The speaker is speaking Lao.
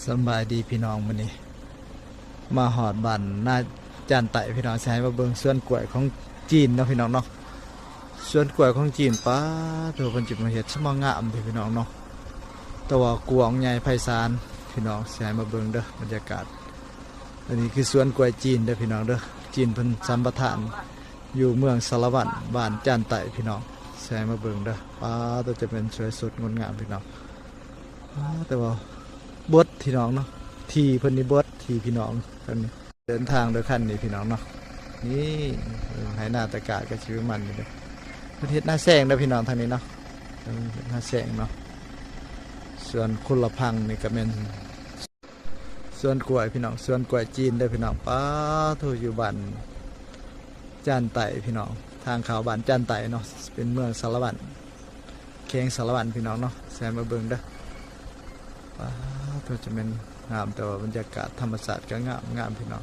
ສຳບາຍດີພີ່ນ້ອງ ມື້ນີ້ມາຮອດບ້ານນາຈານໃຕ້ພີ່ນ້ອງ ຊິໃຫ້ມາເບິ່ງສວນກ້ວຍຂອງຈີນເນາະພີ່ນ້ອງເນາະ. ສວນກ້ວຍຂອງຈີນ ປາໂທ້ ເພິ່ນຊິມາເຮັດສະມາງາມເດ້ພີ່ນ້ອງເນາະ ແຕ່ວ່າກວ້າງໃຫຍ່ໄພສານພີ່ນ້ອງ. ຊິໃຫ້ມາເບິ່ງເດີ ບັນຍາກາດ. ອັນນີ້ຄືສວນກ້ວຍຈີນເດີພີ່ນ້ອງເດີ ຈີນເພິ່ນສຳປະທານຢູ່ເມືອງສາລະວັນ ບ້ານຈານໃຕ້ພີ່ນ້ອງ. ຊິໃຫ້ມາເບິ່ງເດີ ປາໂທ້ ຈະເປັນສວຍສົດງົດງາມພີ່ນ້ອງ. ປາ ແຕ່ວ່າບົດພີ່ນ້ອງເນາະ ທີ່ເພິ່ນນີ້ບົດ ທີ່ພີ່ນ້ອງເພິ່ນນີ້ ເດີນທາງໂດຍຄັນນີ້ພີ່ນ້ອງເນາະ. ນີ້ ເອີ ໄຮ່ນາຕະກາດກໍຊິປະມານນີ້ເດີ ເພິ່ນເຮັດນາແຊງເດີພີ່ນ້ອງ ທາງນີ້ເນາະ ເອີ ເຮັດນາແຊງເນາະ. ສວນຄຸນລະພັງນີ້ກໍແມ່ນສວນກ້ວຍພີ່ນ້ອງ ສວນກ້ວຍຈີນເດີພີ່ນ້ອງ. ປາໂທ້ ຢູ່ບ້ານຈານໃຕ້ພີ່ນ້ອງ ທາງເຂົ້າບ້ານຈານໃຕ້ເນາະ ເປັນເມືອງສາລະວັນ ແຂວງສາລະວັນພີ່ນ້ອງເນາະ. ຊິໃຫ້ມາເບິ່ງເດີ ປາໂທ້ ຈະແມ່ນງາມ ແຕ່ວ່າບັນຍາກາດທຳມະຊາດກໍງາມໆ ພີ່ນ້ອງ.